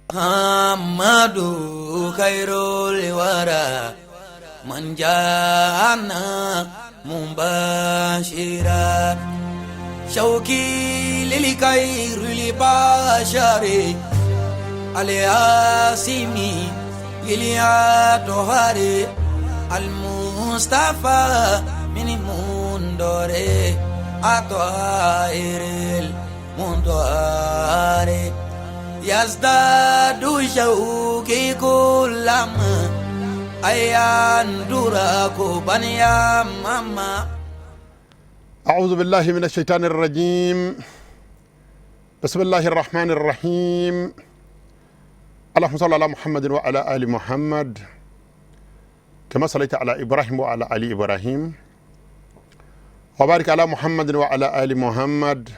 Amadu khairul wara man jana mubashira shauki lil khairil bashari al-asimi iliatohari al-mustafa min mundore atoairil mundoare yazdadu shauki kulama ayandura kubaniya mama. أعوذ بالله من الشيطان الرجيم. بسم الله الرحمن الرحيم. اللهم صل على محمد وعلى آل محمد كما صليت على إبراهيم وعلى آل إبراهيم، وبارك على محمد وعلى آل محمد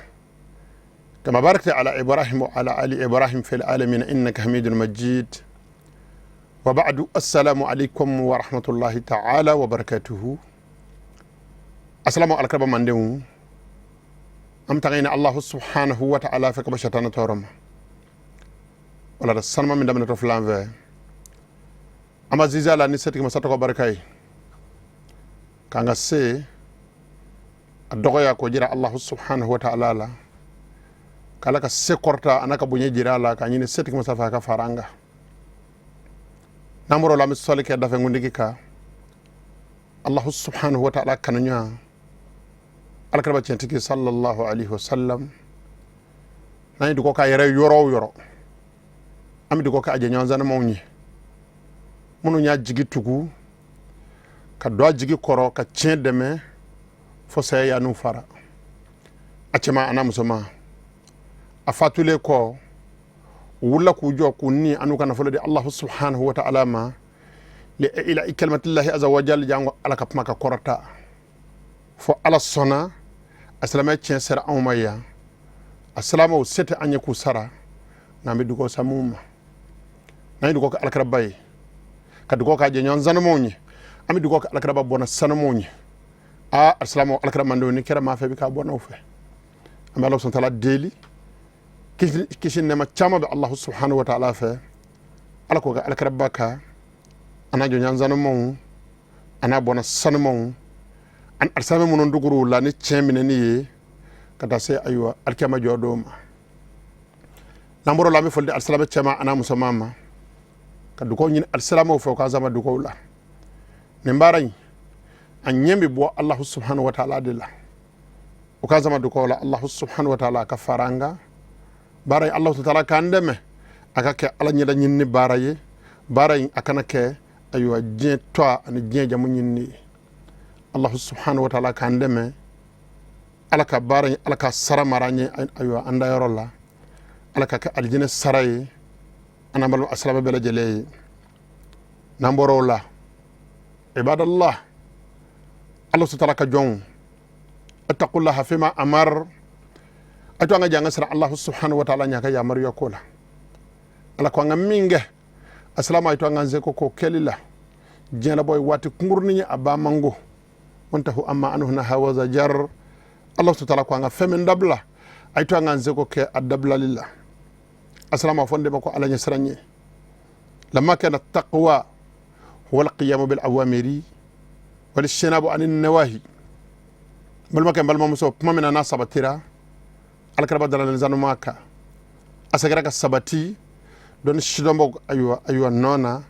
كما باركت على إبراهيم وعلى آل إبراهيم في العالمين إنك حميد مجيد. وبعد، السلام عليكم ورحمة الله تعالى وبركاته. السلام عليكم mandenw. An tagayna Allahu subhanahu wa ta'ala fɛ ka bɔ shatana tɔɔrɔ ma wala da sanuma min daminɛ to filan fɛ. An ma ziza la ni setigi masa tɔgɔ barika ye k'an ka se a dɔgɔya k'o jira Allahu subhanahu wa ta'ala la, k'Ala ka se kɔrɔta a n'a ka bonya jira a la, k'a ɲini setigi masa fɛ a ka fara an kan. N'an bɔra o la, an bɛ sɔli kɛ dafɛnkundigi kan, Allahu subhanahu wa ta'ala kanuɲa, Alakiraba tiɲɛtigi sallallahu alaihi wasallam. N'an ye dugawu k'a yɛrɛ yɔrɔ o yɔrɔ, an bɛ dugawu kɛ a jɛɲɔgɔn sanumaw ye minnu y'a jigi tugu ka don a jigi kɔrɔ ka tiɲɛ dɛmɛ fo saya y'a n'u fara, a cɛman a n'a musoman. A fatulen kɔ, u wulila k'u jɔ k'u ni an'u ka nafolo di Allahu subhanahu wa ta'ala ma li ila kalimatillahi azza wa jalla, jango Ala ka kuma ka kɔrɔta, fo Ala sɔnna a silamɛ tiɲɛ sera anw ma yan. A silamɛw se tɛ an ye k'u sara, n'an bɛ dugawu sa mun ma. N'an ye dugawu kɛ Alakiraba ye, ka dugawu k'a jɛɲɔgɔn sanumaw ye, an bɛ dugawu kɛ Alakiraba bɔnna sanumaw ye. Aa, alisilamɛw, Alakira mandenw, ni kɛra maa fɛ, i bɛ k'a bɔnnaw fɛ. An bɛ Ala subhanahu wa ta'ala deli, kisi nɛɛma caman bɛ Allahu subhanahu wa ta'ala fɛ, Ala k'o kɛ Alakiraba kan, a n'a jɔɲɔgɔn sanumaw, a n'a bɔnna sanumaw, ani alisilamɛ minnu dugur'u la ni tiɲɛ minɛni ye ka taa se ayiwa alikiyama jɔ don ma. N'an bɔra o la, an bɛ foli di alisilamɛ cɛman a n'a musoman ma, ka dugawu ɲini alisilamɛw fɛ u k'an sama dugawu la. Nin baara in, a ɲɛ bɛ bɔ Allahu subhanahu wa ta'ala de la. U k'an sama dugawu la, Allahu subhanahu wa ta'ala ka fara an kan baara in, Allahu ta'ala k'an dɛmɛ a ka kɛ Ala ɲɛda ɲinini baara ye. Baara in, a kana kɛ ayiwa diɲɛ tɔgɔ ani diɲɛ jamu ɲinini ye. Allahu subhanahu wa ta'ala k'an dɛmɛ, Ala ka baara in, Ala ka sara mara an ye ayiwa an dayɔrɔ la, Ala ka kɛ alijinɛ sara ye an n'an balima silamɛ bɛɛ lajɛlen ye. N'an bɔra o la, ibadallah, Ala subhanahu ka jɔnw, attaqullaha fima amar, a to an ka jɛ an ka siran Allahu subhanahu wa ta'ala ɲa ka yamaruya ko la. Ala ko an ka min kɛ, a silama, a to an k'an seko k'o kɛli la. Diɲɛlabɔ ye waati kunkurunin ye, a ban mango. Wantahu amma anhu naha wa zajar. Allah subhanahu wa ta'ala ko an ka fɛn min dabila, a ye to an k'an seko kɛ a dabilali la. A silama, fɔ n de ma ko Ala ɲɛsiran ye, lamma kana taqwa huwa alqiyamu bil awamiri wal ijtinabu anin nawahi. Balimakɛ, balimamuso, kuma min na n'a sabatira Alakiraba dalalen zanuma kan, a seginna ka sabati dɔnni sidɔnbaw ayiwa nɔ na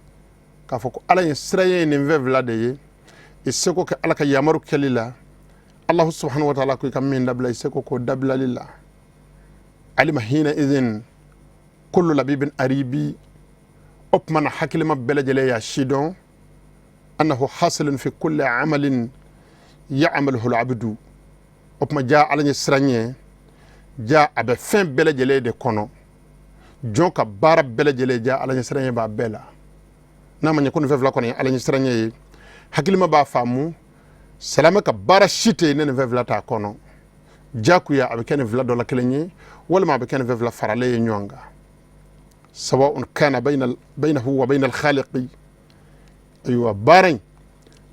k'a fɔ ko Ala ye sira ye nin fɛn fila de ye: i seko kɛ Ala ka yamaru kɛli la, Allahu subhanahu wa ta'ala ko i ka min dabila, i seko k'o dabilali la. Alima hina idhin kullu labibin aribi, o tuma na hakilima bɛɛ lajɛlen y'a sidɔn, annahu hasilun fi kulli amalin ya'maluhu al-abdu. O tuma ja Ala ɲɛ siran ɲɛ ja a bɛ fɛn bɛɛ lajɛlen de kɔnɔ. Jɔn ka baara bɛɛ lajɛlen, ja Ala ɲɛ siran ɲɛ b'a bɛɛ la. N'a ma ɲɛ ko nin fɛn fila kɔni ye Ala ɲɛ siran ɲɛ ye, hakilima b'a faamu, silamɛ ka baara si tɛ yen ne nin fɛn fila t'a kɔnɔ. Jakuya a bɛ kɛ nin fila dɔ la kelen ye, walima a bɛ kɛ nin fɛn fila faralen ye ɲɔgɔn kan. Sawa'un kana baynahu wa bayna al-khaliqi. Ayiwa, baara in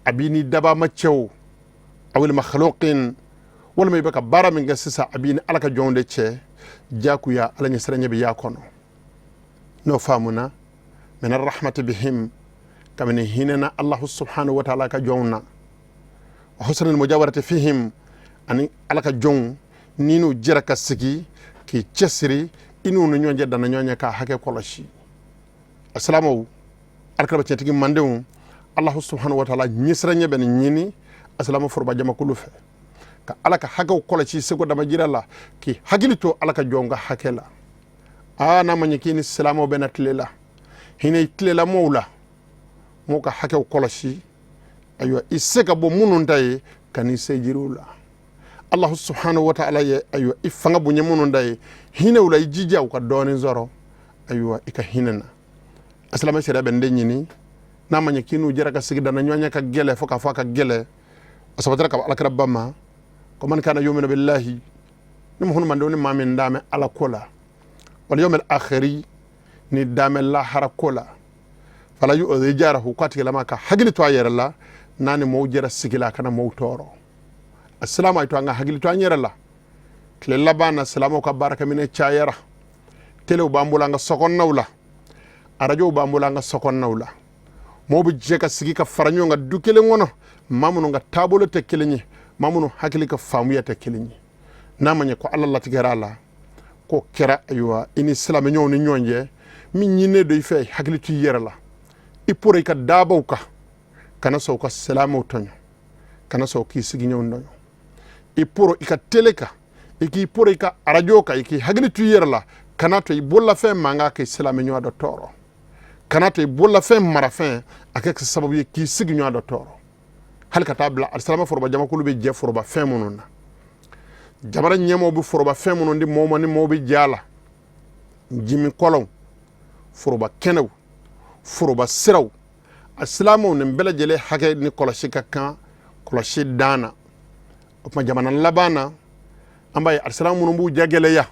a b'i ni dabama cɛ o, awil makhluqin, walima i bɛ ka baara min kɛ sisan, a b'i ni Ala ka jɔnw de cɛ. Jakuya Ala ɲɛsiranɲɛ bɛ y'a kɔnɔ. N'o faamuna, min arrahmati bihim, kabini hinɛna Allahu subhanahu wa ta'ala ka jɔnw na, wa husnul mujawarati fihim, ani Ala ka jɔnw ni n'u jɛra ka sigi k'i cɛsiri i n'u ni ɲɔgɔn cɛ danna ɲɔgɔn ɲɛ k'a hakɛ kɔlɔsi. Asilamaw, alikiraba tiɲɛtigi mandenw, Allahu subhanahu wa ta'ala ɲɛsiranɲɛ bɛ nin ɲini asilama foroba jamakulu fɛ, ka Ala ka hakɛw kɔlɔsi seko damajira la, k'i hakili to Ala ka jɔnw ka hakɛ la. Aa, n'a ma ɲɛ k'i ni silamɛw bɛna tile la, hinɛ tilela mɔw la, mɔw ka hakɛw kɔlɔsi. Ayiwa, i se ka bɔ minnu ta ye, ka n'i se jiriw la. Allahu subhanahu wa ta'ala ye, ayiwa, i fanga bonya minnu ta ye, hinɛ u la, i jija u ka dɔɔnin sɔrɔ, ayiwa, i ka hinɛ na. A silamɛ sariya bɛ nin de ɲini. N'a ma ɲɛ k'i n'u jɛra ka sigi danna ɲɔgɔn ɲɛ ka gɛlɛ, fo k'a fɔ a ka gɛlɛ, a sabatira ka bɔ alakira ba ma ko man kana yuminu billahi, ni muhunu mandenw, ni maa min damɛ Ala ko la, wal yawmil akhiri, ni damɛ lahara ko la, fala yu'zi jarahu, k'a tigilama ka hakili to a yɛrɛ la n'a ni mɔgɔw jɛra sigi la, a kana mɔgɔw tɔɔrɔ. A silama to an ka hakili to an yɛrɛ la. Tile laban na, silamɛw ka baarakɛminɛ cayara. Telew b'an bolo an ka sokɔnɔnaw la, arajow b'an bolo an ka sokɔnɔnaw la. Mɔgɔw bɛ jɛ ka sigi ka fara ɲɔgɔn kan du kelen kɔnɔ, maa minnu ka taabolo tɛ kelen ye, maa minnu hakili ka faamuya tɛ kelen ye. N'a ma ɲɛ ko Ala latigɛra a la k'o kɛra, ayiwa, i ni silamɛɲɔgɔnw ni ɲɔgɔn cɛ, min ɲininen don i fɛ, hakili to i yɛrɛ la, i poro i ka daabaw kan, kana sɔn u ka silamɛw tɔɲɔ, kana sɔn k'i sigiɲɔgɔn tɔɲɔ. I poro i ka tele kan, i k'i poro i ka arajo kan, i k'i hakili to i yɛrɛ la, kana to i bololafɛn mankan k'i silamɛɲɔgɔn dɔ tɔɔrɔ, kana to i bololafɛn marafɛn a kɛ sababu ye k'i sigiɲɔgɔn dɔ tɔɔrɔ. Hali ka taa bila alisilamɛ foroba jamakulu bɛ jɛ foroba fɛn minnu na, jamana ɲɛmɔgɔw bɛ foroba fɛn minnu di mɔgɔw ma, ni mɔgɔw bɛ jɛ a la, jimi kɔlɔnw, foroba kɛnɛw, foroba siraw, a silamɛw, nin bɛɛ lajɛlen hakɛ ni kɔlɔsi ka kan kɔlɔsi dan na. O tuma jamana laban na, an b'a ye alisilamɛ minnu b'u ja gɛlɛya,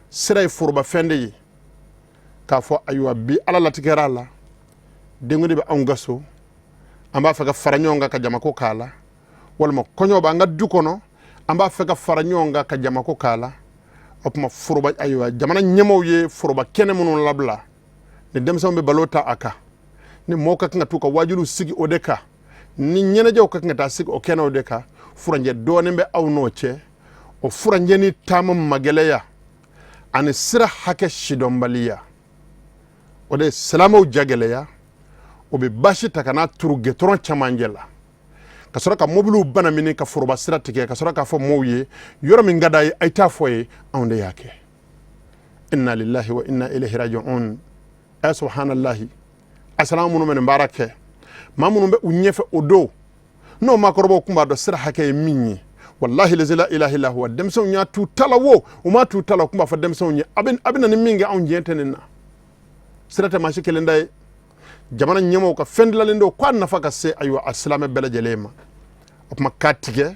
sira ye forobafɛn de ye, k'a fɔ ayiwa, bi Ala latigɛra a la, denkundi bɛ anw ka so, an b'a fɛ ka fara ɲɔgɔn kan ka jamako k'a la, walima kɔɲɔ b'an ka du kɔnɔ, an b'a fɛ ka fara ɲɔgɔn kan ka jamako k'a la. O tuma foroba, ayiwa, jamana ɲɛmaaw ye foroba kɛnɛ minnu labila, ni denmisɛnw bɛ balo ta a kan, ni mɔgɔw ka kan ka t'u ka wajuliw sigi o de kan, ni ɲɛnajɛw ka kan ka taa sigi o kɛnɛw de kan, furancɛ dɔɔnin bɛ aw n'o cɛ. O furancɛ ni taama magɛlɛya ani sira hakɛ sidɔnbaliya, o de ye silamɛw ja gɛlɛya. O bɛ basi ta ka n'a turu gɛtɔrɔn camancɛ la, ka sɔrɔ ka mobiliw banamini ka foroba sira tigɛ, ka sɔrɔ k'a fɔ mɔgɔw ye yɔrɔ min ka d'a ye, a ye t'a fɔ ye, anw de y'a kɛ. Inna lillahi wa inna ilayhi raji'un. Ɛ subhanallahi, a silamɛ minnu bɛ nin baara kɛ, maa minnu bɛ u ɲɛfɛ o don, n'o maakɔrɔbaw tun b'a dɔn sira hakɛ ye min ye, wallahi lazi la ilaha illa huwa, denmisɛnw y'a t'u ta la wo, u m'a t'u ta la, u tun b'a fɔ denmisɛnw ye a bɛ na ni min kɛ, anw diɲɛ tɛ nin na. Sira tɛ maa si kelen da ye. Jamana ɲɛmɔgɔw ka fɛn dilanlen don k'a nafa ka se, ayiwa, a silamɛ bɛɛ lajɛlen ma. O tuma k'a tigɛ,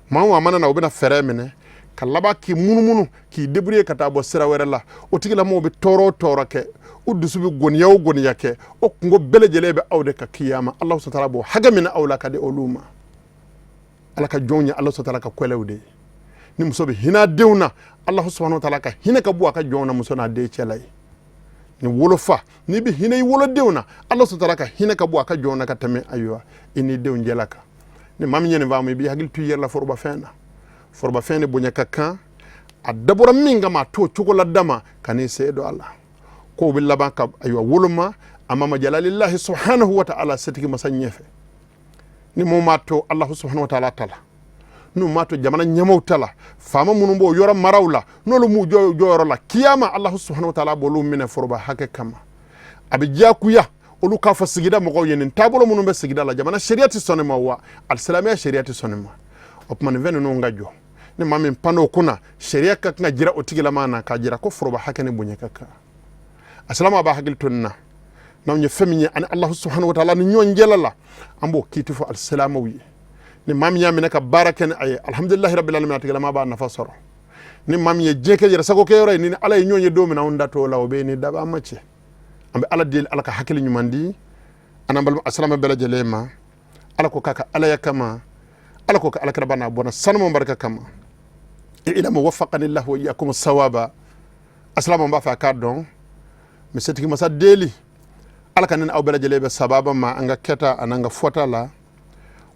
maa o maa mana na, u bɛna fɛɛrɛ minɛ ka laban k'i munumunu, k'i débrouiller ka taa bɔ sira wɛrɛ la. O tigilamɔgɔw bɛ tɔɔrɔ o tɔɔrɔ kɛ, u dusu bɛ goniya o goniya kɛ, o kunko bɛɛ lajɛlen bɛ aw de ka kiyama. Ala subhanahu b'o hakɛ minɛ aw la ka di olu ma. Ala ka jɔnw ye Ala subhanahu ka kɔlɛw de ye. Ni muso bɛ hinɛ denw na, Ala subhanahu wa ta'ala ka hinɛ ka bɔ a ka jɔnw na muso n'a den cɛla ye. Ni wolofa, n'i bɛ hinɛ i wolodenw na, Ala subhanahu ka hinɛ ka bɔ a ka jɔnw na ka tɛmɛ, ayiwa, i n'i denw jɛla kan. Ni maa min ye nin faamu, i b'i hakili to i yɛrɛ la forobafɛn na. Forobafɛn ni bonya ka kan, a dabɔra min kama, a t'o cogo la dama ka n'i sen don a la. Kow bɛ laban ka, ayiwa, woloma a ma jalalillahi subhanahu wa ta'ala, setigi masa ɲɛfɛ. Ni mun m'a to Allahu subhanahu wa ta'ala ta la, n'u m'a to jamana ɲɛmaaw ta la, faama minnu b'o yɔrɔ maraw la, n'olu m'u jɔ jɔyɔrɔ la kiyama, Allahu subhanahu wa ta'ala b'olu minɛ foroba hakɛ kama. A bɛ diyagoya olu k'a fɔ sigida mɔgɔw ye nin taabolo minnu bɛ sigida la, jamana sariya tɛ sɔn nin ma wa alisilamɛya sariya tɛ sɔn nin ma. O tuma nin fɛn ninnu ka jɔ. Ni maa min pann'o kunna, sariya ka kan ka jira o tigilamaa na k'a jira ko foroba hakɛ ni bonya ka kan. A silama b'a hakili to nin na. N'anw ye fɛn min ye ani Allahu subhanahu wa ta'ala ni ɲɔgɔn jɛla la, an b'o kiiti fɔ alisilamɛw ye. Ni maa min y'a minɛ ka baara kɛ ni a ye, alhamdulilahi rabbil alamin, a tigilama b'a nafa sɔrɔ. Ni maa min ye diɲɛ kɛ yɛrɛ sago kɛyɔrɔ ye, ni Ala ye ɲɔgɔn ye don min na, anw da t'o la, o bɛ ni daba ma cɛ. An bɛ Ala deli, Ala ka hakili ɲuman di an n'an balima alisilamɛ bɛɛ lajɛlen ma. Ala ko k'a ka alaya kama, Ala ko ka alakiraba n'a bɔnna sanuman barika kama. Ilamu wafaqani llahu wa iyyakum sawaba. Asilama, b'a fɛ a k'a dɔn N bɛ setigi masa deli, Ala ka ne ni aw bɛɛ lajɛlen bɛ sababa ma an ka kɛta an'an ka fɔta la.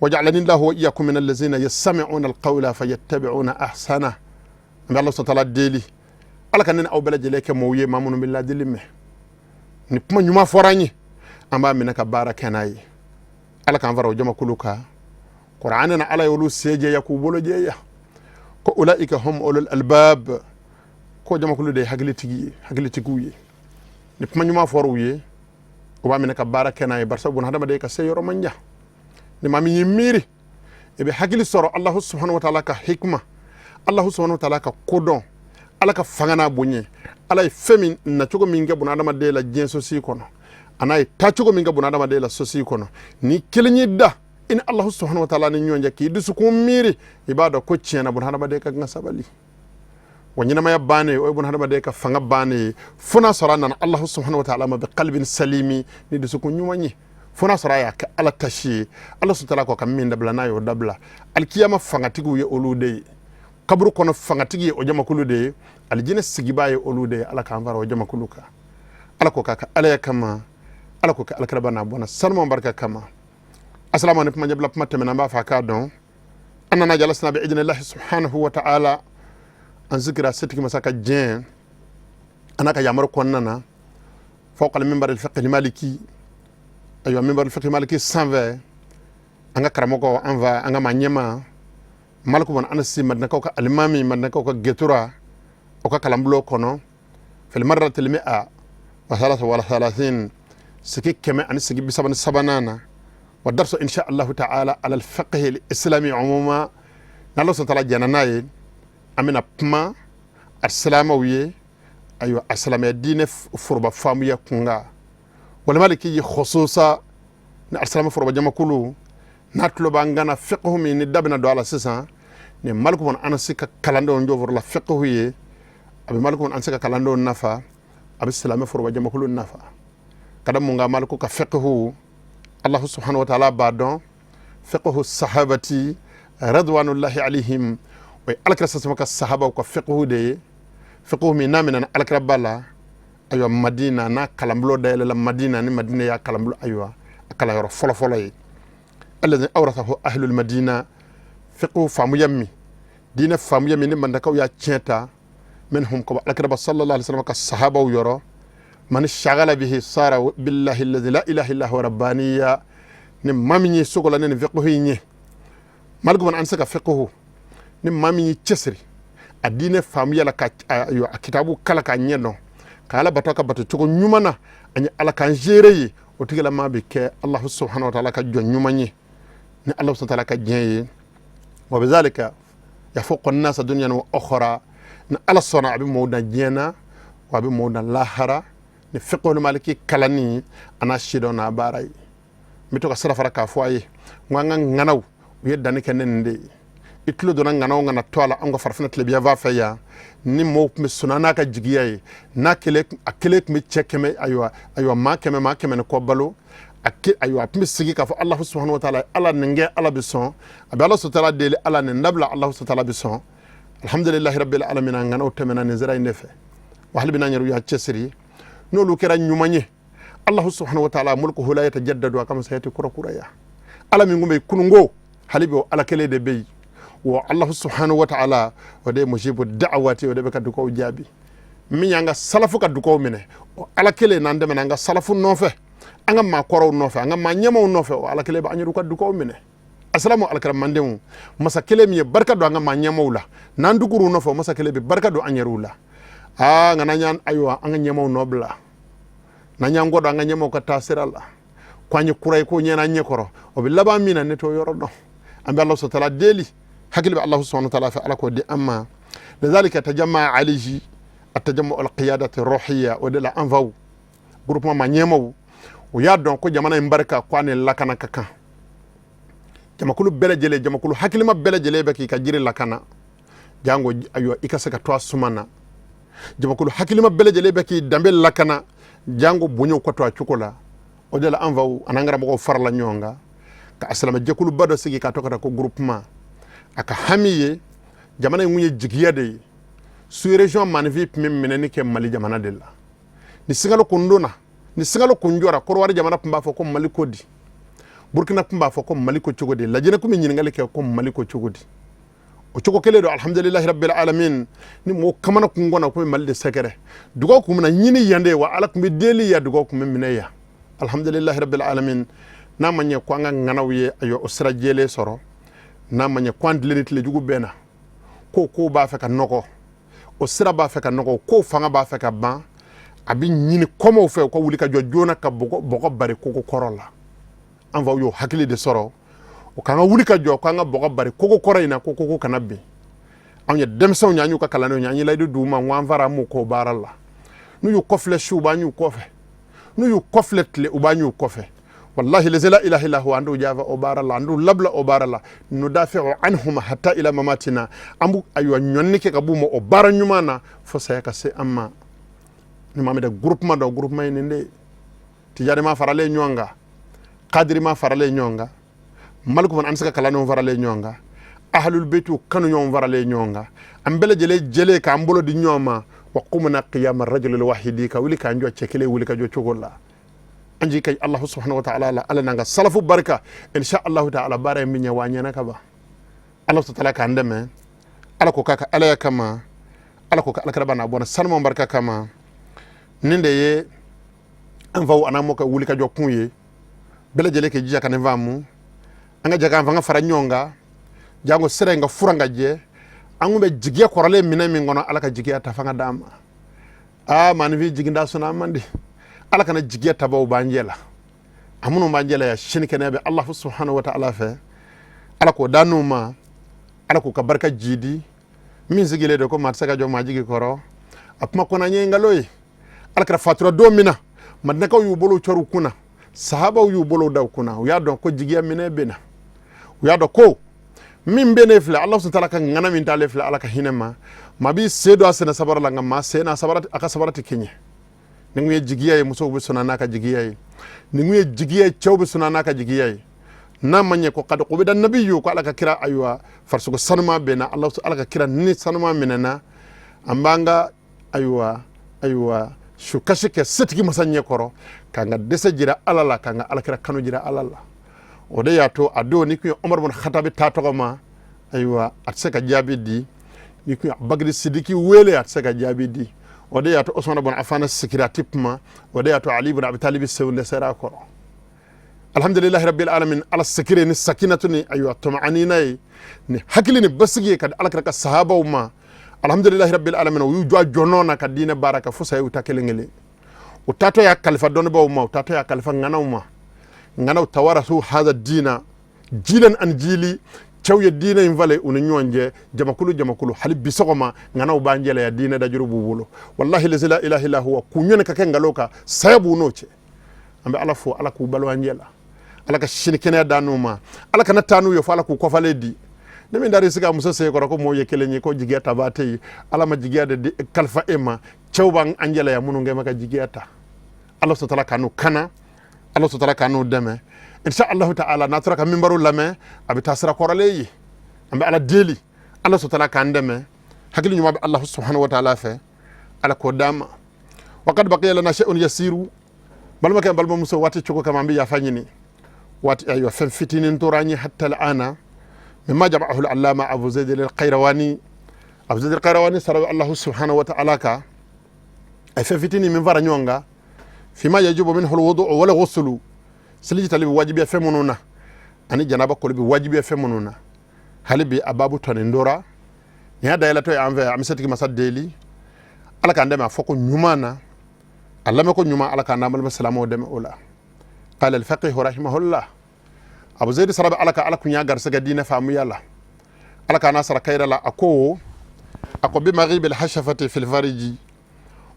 Wajalani lahu wa iyakum min allazina yastami'una alqawla fayattabi'una ahsana. An bɛ Ala subhanahu wa ta'ala deli, Ala ka ne ni aw bɛɛ lajɛlen kɛ mɔgɔw ye, maa minnu bɛ ladili mɛn. Ni kuma ɲuman fɔra an ye, an b'a minɛ ka baara kɛ n'a ye. Ala k'an fara o jamakulu kan. Kuranɛ na, Ala ye olu se jɛya k'u bolo jɛya ko ulaika hum ulul albab, ko jamakulu de ye hakilitigi ye, hakilitigiw ye. Ni kuma ɲuman fɔra u ye, u b'a minɛ ka baara kɛ n'a ye, barisa buna hadamaden ka se yɔrɔ man jan. Ni maa min y'i miiri, i bɛ hakili sɔrɔ Alahu subhanahu wa taala ka hikima, Alahu subhanahu wa taala ka kodɔn, Ala ka fanga n'a bonya, Ala ye fɛn min nacogo min kɛ buna hadamaden la diɲɛ sosi kɔnɔ, a n'a ye taacogo min kɛ buna hadamaden la sosi kɔnɔ. Ni kelen y'i da i ni Alahu subhanahu wa taala ni ɲɔgɔn cɛ, k'i dusukun miiri, i b'a dɔn ko tiɲɛ na buna hadamaden ka kan ka sabali. Wa ɲɛnamaya bannen, o ye buna hadamaden ka fanga bannen ye, fo n'a sɔrɔ a nana Alahu subhanahu wa taala ma bi qalbin salimi, ni dusukun ɲuman ye, fo n'a sɔrɔ a y'a kɛ Ala tasi ye, Ala subhanahu wa taala ko ka min dabila, n'a y'o dabila. Alikiyama fangatigiw ye olu de ye, kaburu kɔnɔ fangatigi ye o jamakulu de ye, alijinɛ sigibaa ye olu de ye. Ala k'an fara o jamakulu kan. Ala ko k'a ka Alaya kama, Ala ko kɛ alakiraba n'a bɔnna sanuman barika kama. Asalamu alaikum. Ɲɛbila kuma tɛmɛna, an b'a fɔ a k'a dɔn an nana jalasina bi idinillahi subhanahu wa ta'ala. An sigira setigi masa ka diɲɛ a n'a ka yamaru kɔnɔna na, fawqa minbar al-fiqh maliki. Ayiwa, minbar al-fiqh maliki sanfɛ, an ka karamɔgɔ, an fa, an ka maa ɲɛma Maliku bɔn Anasi, Madinakaw ka alimami, Madinakaw ka getura, o ka kalanbulon kɔnɔ, fil marratil mi'a wa thalatha wa thalathin, sigi 133nan na, wa darsu insha allahu ta'ala ala al-fiqh al-islami umuma. N'Ala subhanahu wa ta'ala jɛnna n'a ye, an bɛna kuma alisilamɛw ye, ayiwa, alisilamɛya diinɛ foroba faamuya kunkan, wal maliki khususa, ni alisilamɛ foroba jamakulu n'a tulo b'an kan na. Fiqhu min ni da bɛna don a la sisan, ni Maliku bɔn Anasi ka kalandenw jɔfɔrɔla fiqhu ye, a bɛ Maliku bɔn Anasi ka kalandenw nafa, a bɛ silamɛ foroba jamakulu nafa. Ka da mun kan? Maliku ka fiqhu, Allahu subhanahu wa ta'ala b'a dɔn, fiqhu sahabati radwanullahi alayhim, o ye alakira sasama ka sahabaw ka fiqhu de ye. Fiqhu min n'a minɛna alakira ba la, ayiwa, Madina, n'a kalanbulon dayɛlɛla Madina, ni Madina y'a kalanbulon, ayiwa, a kalanyɔrɔ fɔlɔfɔlɔ ye, alladhi awrathahu ahlul madina. Fiqhu faamuya min, diinɛ faamuya min ni mandakaw y'a tiɲɛ ta minhum, ko alakira ba sallallahu alaihi wasallam ka sahabaw yɔrɔ, man shagala bihi sara billahi alladhi la ilaha illa huwa rabbaniya. Ni maa min ye sogo la ne nin fiqhu in ye, Maliku bɔn Anasi ka fiqhu, ni maa min y'i cɛsiri a diinɛ faamuya la, ka a kitabu kala k'a ɲɛ dɔn, ka Ala bato ka bato cogo ɲuman na, ani Ala k'an seere ye, o tigilama bɛ kɛ Allahu subhanahu wa ta'ala ka jɔn ɲuman ye, ni Allahu subhanahu wa ta'ala ka diɲɛ ye. Wa bizalika yafuqu an-nasa dunyan wa ukhra. Ni Ala sɔnna, a bɛ mɔgɔw dan diɲɛ na, wa a bɛ mɔgɔw dan lahara, ni fiqhul maliki kalanni a n'a sidɔn n'a baara ye. N bɛ to ka sira fara k'a fɔ a ye, n ko an ka ŋanaw, u ye danni kɛ ne nin de ye. I tulo donna ŋana o ŋana to a la, an ka farafinna tilebinyanfan fɛ yan, ni mɔgɔw tun bɛ sɔnna n'a ka jigiya ye, n'a kelen, a kelen tun bɛ cɛ 100, ayiwa, maa 100, maa 100 ni kɔ balo. A ke, ayiwa, a tun bɛ sigi k'a fɔ Alahu subahana wa taala, Ala nin kɛ, Ala bɛ sɔn. A bɛ Ala subahana taala deli, Ala nin dabila, Alahu subahana taala bɛ sɔn. Alhamdulilahi rabbil alamin. An ŋanaw tɛmɛna nin sira in de fɛ, wa hali bi n'an yɛrɛ y'a cɛsiri, n'olu kɛra ɲuman ye, Allahu subhanahu wa ta'ala mulkuhu la yatajaddadu, a ka masaya tɛ kurakuraya. Ala min kun bɛ kununko, hali bi o Ala kelen de bɛ yen. Wa Allahu subhanahu wa ta'ala, o de ye mujibu da'awati, o de bɛ ka dugaw jaabi. Min y'an ka salafu ka dugaw minɛ, o Ala kelen n'an dɛmɛna an ka salafu nɔfɛ, an ka maakɔrɔw nɔfɛ, an ka maa ɲɛmaw nɔfɛ, o Ala kelen bɛ an yɛrɛw ka dugaw minɛ. Asalamu alakira mandenw, masa kelen min ye barika don an ka maa ɲɛmaw la, n'an dugur'u nɔfɛ, o masa kelen bɛ barika don an yɛrɛw la. Aa, nka n'an y'an, ayiwa, an ka ɲɛmaw nɔ bila, n'an y'an kɔ don an ka ɲɛmaw ka taasira la, ko an ye kura ye, ko ɲɛna an ɲɛ kɔrɔ, o bɛ laban min na, ne t'o yɔrɔ dɔn. An bɛ Alahu subahana taala deli, hakili bɛ Alahu subahana taala fɛ, Ala k'o di an ma. Lidhalika tajamma alayhi atajamu alqiyadati ruhiya. O de la an faw groupement ma ɲɛmaw, o y'a dɔn ko jamana in barika, ko a ni lakana ka kan. Jamakulu bɛɛ lajɛlen, jamakulu hakilima bɛɛ lajɛlen bɛ k'i ka jiri lakana, jango, ayiwa, i ka se ka to a suma na. Jamakulu hakilima bɛɛ lajɛlen bɛ k'i danbe lakana, jango bonyaw ka to a cogo la. O de la an faw an'an karamɔgɔw farala ɲɔgɔn kan ka silamɛjɛkuluba dɔ sigi k'a tɔgɔ da ko groupement. A ka hami ye jamana in kun ye jigiya de ye. Sous région maanifin tun bɛ minɛni kɛ Mali jamana de la. Ni sunkalo kun donna, ni sunkalo kun jɔra, Kɔrɔwari jamana tun b'a fɔ ko Mali ko di, Burkina tun b'a fɔ ko Mali ko cogo di, Lajinɛ tun bɛ ɲininkali kɛ ko Mali ko cogo di. O cogo kelen don, alhamdulilahi rabbil alamin. Ni mɔgɔ kamana kun kɔnɔ ko bɛ Mali de sɛgɛrɛ, dugaw kun bɛna ɲini yan de, wa Ala tun bɛ deli yan, dugaw kun bɛ minɛ yan, alhamdulilahi rabbil alamin. N'a ma ɲɛ ko an ka ŋanaw ye ayiwa o sira jɛlen sɔrɔ, n'a ma ɲɛ ko an tile ni tile jugu bɛɛ na ko b'a fɛ ka nɔgɔ, o sira b'a fɛ ka nɔgɔ, ko fanga b'a fɛ ka ban, a bɛ ɲini kɔmɔw fɛ u ka wuli ka jɔ joona ka bɔgɔ bari kogo kɔrɔ la. An faw y'o hakili de sɔrɔ, o k'an ka wuli ka jɔ, k'an ka bɔgɔ bari kogo kɔrɔ in na, ko kogo kana bin. Anw ye denmisɛnw ye, an y'u ka kalandenw ye, an ye layidu d'u ma, n ko an fara an m'u kɔ baara la. N'u y'u kɔfilɛ su, u b'an y'u kɔfɛ, n'u y'u kɔfilɛ tile, u b'an y'u kɔfɛ. Wallahi lazi la ilaha illa huwa, an t'u janfa o baara la, an t'u labila o baara la. Nudafi'u anhum hatta ila mamatina, an b'u ayiwa ɲɔnni kɛ ka b'u ma o baara ɲuman na fo saya ka se an ma. Ni maa min tɛ groupement dɔn, groupement ye nin de ye. Tijani ma faralen ɲɔgɔn kan, kadiri ma faralen ɲɔgɔn kan, Maliku fana an bɛ se ka kalandenw faralen ɲɔgɔn kan, ahlul beytu kanu ɲɔgɔn faralen ɲɔgɔn kan, an bɛɛ lajɛlen jɛlen k'an bolo di ɲɔgɔn ma. Wa qumna qiyama rajulil wahidi, ka wuli k'an jɔ cɛ kelen wuli ka jɔ cogo la. An jigi ka Allahu subhanahu wa ta'ala la, Ala n'an ka salafu barika, insha Allahu ta'ala baara in bɛ ɲɛ wa a ɲɛna ka ban. Ala ta'ala k'an dɛmɛ, Ala ko k'a ka alaya kama, Ala ko ka alakira n'a bɔnna sanuman barika kama. Nin de ye an faw an'an mɔkɛ wuli ka jɔ kun ye. Bɛɛ lajɛlen k'i jija ka nin faamu, an ka jɛ k'an fanga fara ɲɔgɔn kan, janko sira in ka furan ka jɛ. An kun bɛ jigiya kɔrɔlen minɛ min kɔnɔ, Ala ka jigiya ta fanga d'an ma. Aa, maaninfin jiginda sɔnna an man di. Ala kana jigiya tabaw b'an jɛ la, a minnu b'an jɛ la yan, sini kɛnɛya bɛ Allahu subhanahu wa ta'ala fɛ. Ala k'o d'an n'u ma, Ala k'u ka barika jidi. Min sigilen don ko maa tɛ se ka jɔ maa jigi kɔrɔ, a kuma kɔnɔ ye nkalon ye. Ala kira fatura don min na, Madinakaw y'u bolo cɔri u kunna, sahabaw y'u bolo da u kunna, u y'a dɔn ko jigiya minɛ bɛ na, u y'a dɔn ko min bɛ ne filɛ, Ala subhanahu ka ŋana min t'ale filɛ, Ala ka hinɛ ma. Maa b'i sen don a senna sabara la, nka maa sen n'a sabara, a ka sabara tɛ kɛɲɛ. Nin kun ye jigiya ye, musow bɛ sɔnna n'a ka jigiya ye. Nin kun ye jigiya ye, cɛw bɛ sɔnna n'a ka jigiya ye. N'a ma ɲɛ ko kad qubida nabiyu, ko Ala ka kira ayiwa farisogo sanuma bɛ na, Ala ka kira ni sanuma minɛna, an b'an ka ayiwa sukasi kɛ setigi masa ɲɛ kɔrɔ, k'an ka dɛsɛ jira Ala la, k'an ka alakira kanu jira Ala la. O de y'a to a don ni kun ye Umar bin Khatabi ta tɔgɔ ma, ayiwa a tɛ se ka jaabi di. Ni kun ye Abubakar Sidiki wele, a tɛ se ka jaabi di. O de y'a to Usman bin Affan sigira, a tɛ kuma. O de y'a to Ali bin Abi Talib senw dɛsɛra a kɔrɔ. Alhamdulilahi rabbil alamin. Ala sikire ni sakinatu ni ayiwa tɔmɔanina ye ni hakili ni basigi ye ka di alakira ka sahabaw ma. Alhamdulilahi rabbil alamin. U y'u jɔ a jɔnɔ na ka diinɛ baara kɛ fo saya y'u ta kelen kelen. U taatɔ y'a kalifa dɔnnibaw ma, u taatɔ y'a kalifa ŋanaw ma. Ŋanaw tawarasu haza diina jilan an jili, cɛw ye diinɛ in falen u ni ɲɔgɔn cɛ, jamakulu jamakulu. Hali bi sɔgɔma ŋanaw b'an jɛlɛya, diinɛ dajuru b'u bolo. Wallahi lazi la ilaha illa huwa, k'u ɲɔni ka kɛ nkalon kan, saya b'u n'o cɛ. An bɛ Ala fo, Ala k'u balo an jɛ la, Ala ka sini kɛnɛya d'an n'u ma, Ala kana taa n'u ye fo Ala k'u kɔfalen di. Ni min dar'i sigi a muso sen kɔrɔ ko mɔɔw ye kelen ye, ko jigiya tabaa tɛ yen, Ala ma jigiya de di kalifa e ma. Cɛw b'an jɛlɛya minnu kɛ ma ka jigiya ta. Ala sɔtala k'an n'u kana, Ala sɔtala k'an n'u dɛmɛ, insha Allahu ta'ala. N'a tora ka minbaru lamɛn, a bɛ taa sira kɔrɔlen ye. An bɛ Ala deli, Ala sɔtala k'an dɛmɛ. Hakili ɲuman bɛ Allahu subhanahu wa ta'ala fɛ, Ala k'o d'an ma. Wa kad baqiya lana shay'un yasiru. Balimakɛ, balimamuso, waati cogo kama an bɛ yafa ɲini. Waati ayiwa fɛn fitinin tora an ye. Hatta al'ana mimma jama'ahu al-allama Abu Zaid al-Qayrawani. Abu Zaid al-Qayrawani sara Allahu subhanahu wa ta'ala ka ay fɛn fitinin min fara ɲɔgɔn kan, fima yajibu minhu al-wudu wal ghuslu, seliji tali bɛ wajibiya fɛn minnu na ani janaba koli bɛ wajibiya fɛn minnu na. Hali bi a babu tɔnin dora nin y'a dayɛlɛtɔ ye an fɛ. An bɛ setigi masa deli, Ala k'an dɛmɛ a fɔ ko ɲuman na, a lamɛn ko ɲuman, Ala k'an n'an balima silamɛw dɛmɛ o la. Qala al-faqih rahimahullah, Abu Zaid sara bɛ Ala ka Ala kun y'a garisɛgɛ diinɛ faamuya la, Ala k'a n'a sara kayira la. A ko bi maghibil hashafati fil fariji,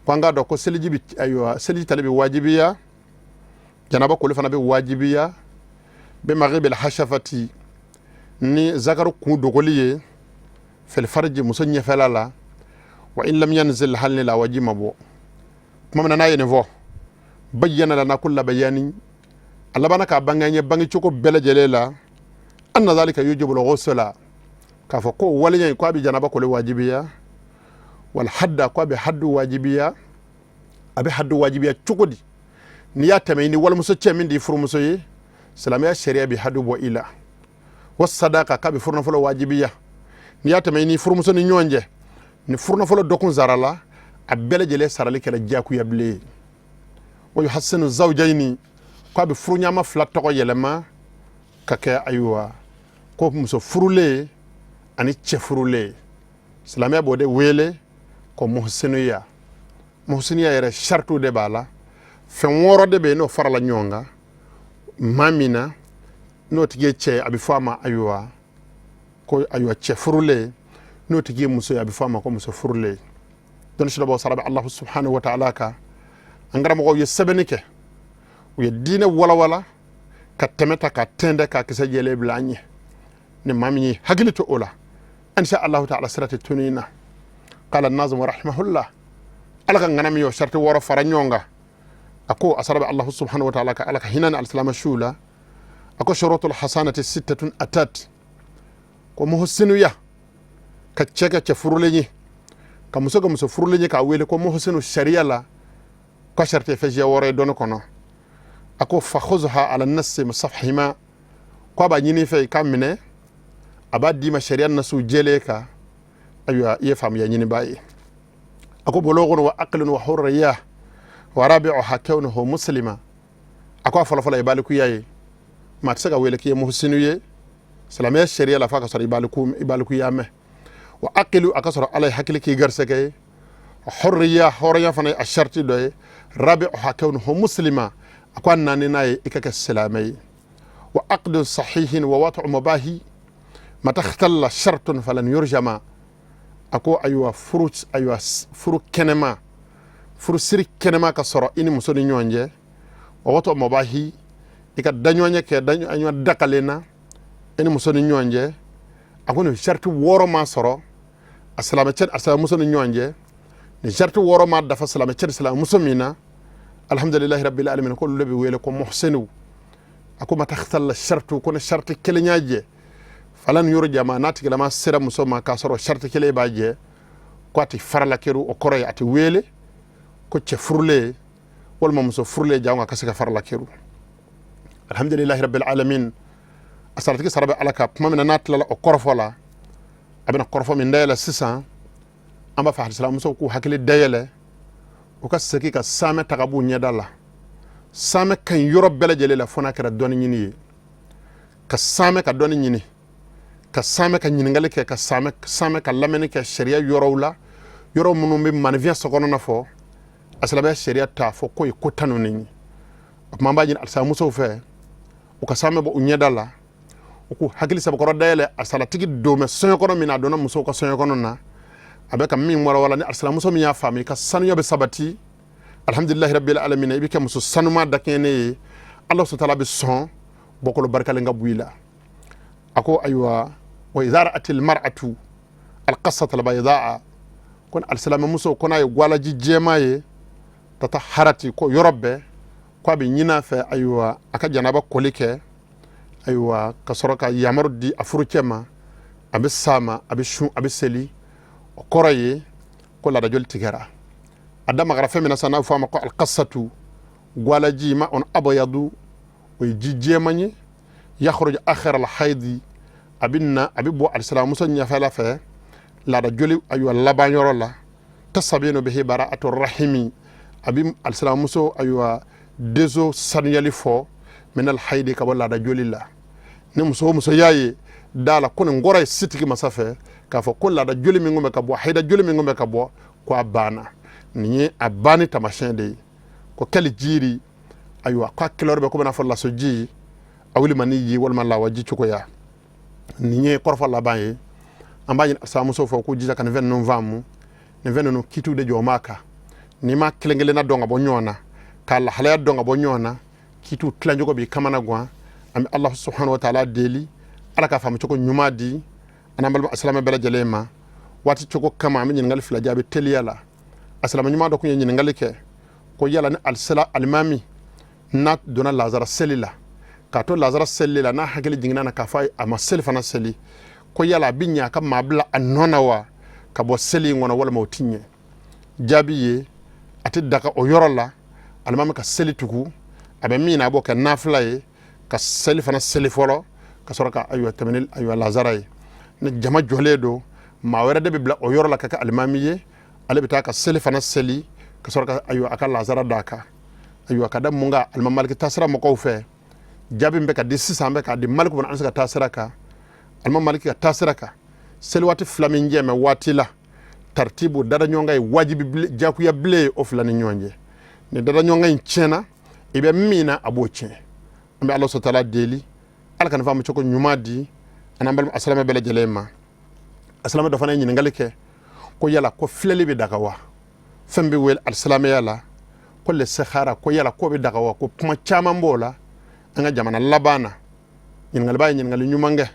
ko an k'a dɔn ko seliji bɛ, ayiwa, seliji tali bɛ wajibiya, janaba koli fana bɛ wajibiya, bi maghibil hashafati, ni zakaru kun dogoli ye, fil fariji, muso ɲɛfɛla la, wa in lam yanzil, hali ni lawaji ma bɔ. Tuma min na n'a ye nin fɔ, bayyana lana kulla bayani, a labanna k'a bange an ye bange cogo bɛɛ lajɛlen la, anna zalika yujibu al-ghusla, k'a fɔ ko waleya in ko a bɛ janaba koli wajibiya, wal hadda, ko a bɛ haddu wajibiya. A bɛ hadu wajibiya cogo di? N'i y'a tɛmɛ i ni walimuso cɛ min di furumuso ye, silamɛya sariya bɛ hadu bɔ i la. Wa sadaka, k'a bɛ furunafolo wajibiya. N'i y'a tɛmɛ i ni furumuso ni ɲɔgɔn cɛ, ni furunafolo dɔ kun sarala, a bɛɛ lajɛlen sarali kɛra diyagoya bilen ye. Wa yuhassinu zawjayni, k'a bɛ furuɲama fila tɔgɔ yɛlɛma ka kɛ, ayiwa, ko muso furulen ani cɛ furulen. Silamɛya b'o de wele ko muhsinuya. Muhsinuya yɛrɛ, saritiw de b'a la. Fɛn wɔɔrɔ de bɛ yen, n'o farala ɲɔgɔn kan maa min na, n'o tigi ye cɛ ye, a bɛ fɔ a ma, ayiwa, ko, ayiwa, cɛ furulen. N'o tigi ye muso ye, a bɛ fɔ a ma ko muso furulen. Dɔnni silabɔ sara bɛ Alahu subhanahu wa ta'ala kan. An karamɔgɔw ye sɛbɛnni kɛ, u ye diinɛ walawala ka tɛmɛ ta ka tɛntɛn ka kisɛ jɛlen bila an ɲɛ. Ni maa min ye hakili to o la, insha Allahu ta'ala, sira tɛ tunu i na. Qala nazim rahimahullah, Ala ka ŋana min y'o sariti wɔɔrɔ fara ɲɔgɔn kan, a ko a sara bɛ Allahu subhanahu wa ta'ala ka Ala ka hinɛ ni alisilama siw la. A ko shurutul hasanati sittatun atat, ko muhsinuya, ka cɛ kɛ cɛ furulen ye, ka muso kɛ muso furulen ye, k'a wele ko muhsinu sariya la, ko sariti fɛn siya wɔɔrɔ ye dɔnni kɔnɔ. A ko fakhuzha ala nasi mustafhima, ko a b'a ɲini fɛ i ka minɛ, a b'a d'i ma sariya nasu jɛlen kan. Ayiwa, i ye faamuya ɲinibaa ye. A ko bulughun wa aqlun wa hurriya wa rabi'uha kawnuhu muslima. A ko a fɔlɔfɔlɔ ye balikuya ye. Maa tɛ se ka wele k'i ye muhsinu ye silamɛya sariya la f'a ka sɔrɔ i balikuya mɛn. Wa aqilu, a ka sɔrɔ Ala ye hakili k'i garisɛgɛ ye. Hurriya, hɔrɔnya fana ye a sariti dɔ ye. Rabi'uha kawnuhu muslima, a ko a naaninan ye i ka kɛ silamɛ ye. Wa aqdun sahihin wa wat'u mubahi mata ikhtalla shartun falan yurjama. A ko ayiwa, furu, ayiwa, furu kɛnɛma, furu siri kɛnɛma ka sɔrɔ i ni muso ni ɲɔgɔn cɛ. Wa wat'u mubahi, i ka daɲɔgɔnya kɛ daɲɔgɔnya dakalen na i ni muso ni ɲɔgɔn cɛ. A ko nin sariti wɔɔrɔ ma sɔrɔ a silamɛ cɛ a silamɛmuso ni ɲɔgɔn cɛ, nin sariti wɔɔrɔ ma dafa silamɛ cɛ ni silamɛmuso min na, alhamdulilahi rabbil alamin, ko olu de bɛ wele ko muhsinu. A ko mata ikhtalla shartu, ko ni sariti kelen y'a jɛ, falan yurjama, n'a tigilama sera muso ma k'a sɔrɔ sariti kelen b'a jɛ, ko a tɛ farala keru. O kɔrɔ ye a tɛ wele ko cɛ furulen walima muso furulen, jango a ka se ka farala keru. Alhamdulilahi rabbil alamin, a saratigi sara bɛ Ala ka. Tuma min na n'a tilala o kɔrɔfɔ la, a bɛna kɔrɔfɔ min dayɛlɛ sisan, an b'a fɔ alisilamusow k'u hakili dayɛlɛ, u ka segin ka saamɛ ta ka b'u ɲɛda la. Saamɛ ka ɲi yɔrɔ bɛɛ lajɛlen la, fo n'a kɛra dɔnni ɲini ye. Ka saamɛ ka dɔnni ɲini, ka saamɛ ka ɲininkali kɛ, ka saamɛ ka lamɛnni kɛ sariya yɔrɔw la, yɔrɔ minnu bɛ maninfinya sokɔnɔna fɔ, a silamɛya sariya t'a fɔ k'o ye ko tanunen ye. O tuma an b'a ɲini alisilamusow fɛ, u ka saamɛ bɔ u ɲɛda la, u k'u hakili sabakɔrɔ dayɛlɛ. A salatigi don bɛ soɲɛ kɔnɔ min na, a donna musow ka soɲɛ kɔnɔ na, a bɛ ka min walawala, ni alisilamuso min y'a faamu, i ka sanuya bɛ sabati, alhamdulilahi rabbil alamin, i bɛ kɛ muso sanuma dakɛɲɛnen ye. Ala sutala bɛ sɔn bɔkolo barikalen ka bɔ i la. A ko ayiwa, wa idha ra'atil mar'atu alqassata albaydaa, ko alisilamɛmuso ko n'a ye gwalaji jɛma ye, tataharati, ko yɔrɔ bɛɛ ko a bɛ ɲini a fɛ, ayiwa, a ka janaba koli kɛ, ayiwa, ka sɔrɔ ka yamaru di a furucɛ ma, a bɛ s'a ma, a bɛ sun, a bɛ seli. O kɔrɔ ye ko laadajoli tigɛra. A da magara fɛn min na sisan, n'a bɛ fɔ a ma ko alqassatu, gwalaji ma on abyadu, o ye ji jɛman ye, yakhruju akhir alhaidi, a bɛ na, a bɛ bɔ alisilamuso ɲɛfɛla fɛ laadajoli, ayiwa, laban yɔrɔ la. Tastabinu bihi bara'atu rahimi, a bɛ alisilamuso, ayiwa, denso sanuyali fɔ, min alhaidi, ka bɔ laadajoli la. Ni muso o muso y'a ye da la ko nin kɔrɔ ye sitigi masa fɛ k'a fɔ ko laada joli min kun bɛ ka bɔ, hayida joli min kun bɛ ka bɔ, ko a banna, nin ye a banni taamasiyɛn de ye. Ko kɛli jiri, ayiwa, k'a kɛlɛ bɛ komi n'a fɔ lasoji a wuli ma ni ye walima lawaji cogoya. Nin ye kɔrɔfɔ laban ye. An b'a ɲini alisilamusow fɛ k'u jija ka nin fɛn ninnu faamu. Nin fɛn ninnu kitiw de jɔ b'a kan. N'i ma kelen kelenna dɔn ka bɔ ɲɔgɔn na, k'a lahalaya dɔn ka bɔ ɲɔgɔn na, kitiw tilacogo b'i kamana gan. An bɛ Ala subhanahu wa taala deli, Ala ka faamu cogo ɲuman di an n'an balima silamɛ bɛɛ lajɛlen ma. Waati cogo kama, an bɛ ɲininkali fila jaabi teliya la. A silamɛ ɲuman dɔ tun ye ɲininkali kɛ ko yala ni alisala alimami n'a donna lazara seli la, k'a to lazara seli la, n'a hakili jiginna na k'a fɔ a ma seli fana seli, ko yala a bɛ ɲɛ a ka maa bila a nɔ na wa ka bɔ seli in kɔnɔ, walima o ti ɲɛ? Jaabi ye, A tɛ daga o yɔrɔ la alimami ka seli tugu. A bɛ min na, a b'o kɛ nafila ye, ka seli fana seli fɔlɔ, ka sɔrɔ ka ayiwa tɛmɛ ni ayiwa lazara ye. Ni jama jɔlen don, maa wɛrɛ de bɛ bila o yɔrɔ la ka kɛ alimami ye. Ale bɛ taa ka seli fana seli, ka sɔrɔ ka ayiwa a ka lazara d'a kan. Ayiwa, ka da mun kan? Alimami Maliki taasira mɔgɔw fɛ, jaabi min bɛ ka di sisan, bɛ k'a di Maliki bun Anasi ka taasira kan, alimami Maliki ka taasira kan, seli waati fila min jɛmɛ waati la, taritibu dada ɲɔgɔn kan ye wajibi jakuya bilen ye o fila ni ɲɔgɔn cɛ. Ni dada ɲɔgɔn kan in tiɲɛna, i bɛ min na, a b'o tiɲɛ. An bɛ Ala sɔtala deli, Ala ka nin faamu cogo ɲuman di an n'an balima asilamɛ bɛɛ lajɛlen ma. Asilamɛ dɔ fana ye ɲininkali kɛ ko yala ko filɛli bɛ daga wa? Fɛn bɛ wele alisilamɛya la ko lisikhara, ko yala ko bɛ daga wa? Ko kuma caman b'o la an ka jamana laban na. Ɲininkaliba ye ɲininkali ɲuman kɛ.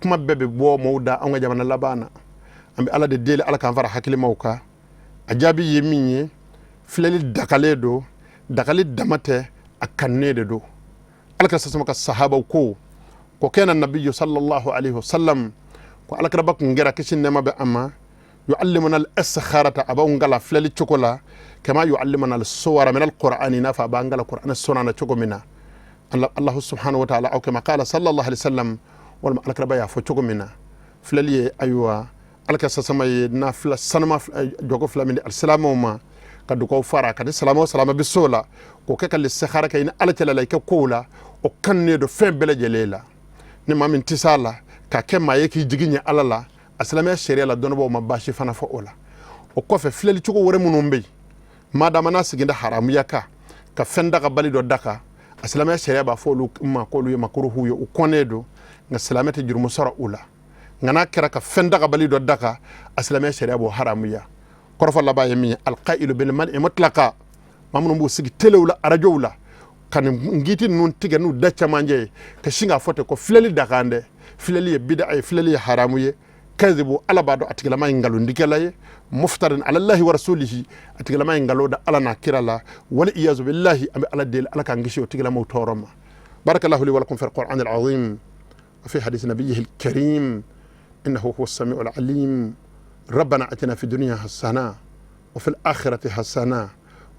Kuma bɛɛ bɛ bɔ mɔgɔw da an ka jamana laban na. An bɛ Ala de deli, Ala k'an fara hakilimaw kan. A jaabi ye min ye, filɛli dagalen don. Dagali dama tɛ, a kanunen de don. Ala kira sasama ka sahabaw ko kana nabiyu sallallahu alaihi wasallam, ko alakiraba kun kɛra, kisi nɛɛma bɛ a ma, yuallimuna al-istikharata, a b'anw kala filɛli cogo la, kama yuallimuna al-suwara min al-qur'ani, n'a fɔ a b'an kala qur'ana sura na cogo min na. Allahu subhanahu wa ta'ala, aw kama qala sallallahu alaihi wasallam, walima alakiraba y'a fɔ cogo min na. Filɛli ye, ayiwa, alakira sasama ye nafila sanuma jɔko fila min di alisilamɛw ma, ka dugawu fara ka di silamɛ o silamɛ bɛ so la k'o kɛ ka lisikhara kɛ i ni Ala cɛla la i ka kow la, o kanunen don fɛn bɛɛ lajɛlen la. Ni maa min tɛ s'a la k'a kɛ maa ye k'i jigi ɲɛ Ala la, a silamɛya sariya la, dɔnnibaaw ma baasi fana fɔ o la. O kɔfɛ, filɛli cogo wɛrɛ minnu bɛ yen, madama n'a sigin tɛ haramuya kan, ka fɛn dagabali dɔ daga, a silamɛya sariya b'a fɔ olu ma k'olu ye makuruhu ye, u kɔnnen don, nka silamɛ tɛ jurumu sɔrɔ u la. Nka n'a kɛra ka fɛn dagabali dɔ daga, a silamɛya sariya b'o haramuya. Kɔrɔfɔ laban ye min ye, alqailu bil man'i mutlaqa, maa minnu b'u sigi telew la, arajow la, ka nin ngiti ninnu tigɛ n'u da camancɛ ye, ka sin k'a fɔ ten ko filɛli dagan dɛ, filɛli ye bida ye, filɛli ye haramu ye, kazibu, Ala b'a dɔn a tigilama ye nkalontigɛla ye, muftarin alallahi wa rasulihi, a tigilama ye nkalon da Ala n'a kira la, wal iyazu billahi. An bɛ Ala deli, Ala k'an kisi o tigilamaw tɔɔrɔ ma. Barakallahu li wa lakum fil qur'an al azim wa fi hadith nabiyyihi al karim, innahu huwa as-sami'u al alim. ربنا اتنا في الدنيا حسنه وفي الاخره حسنه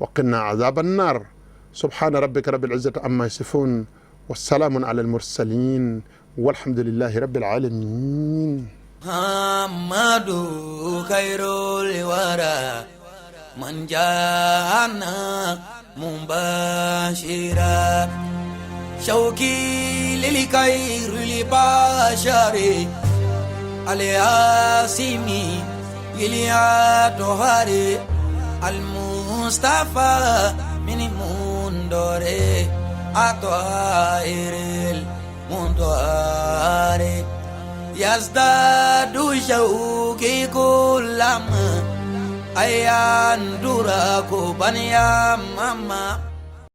وقنا عذاب النار. سبحان ربك رب العزه عما يصفون، والسلام على المرسلين، والحمد لله رب العالمين. محمد خير الورى من جاءنا مبشرا، شوقي للخير البشر الياسمي الطهاري المصطفى من مندور الطاهر المطهر، يزداد شوقي كلما أيان دراكو بنيا ماما.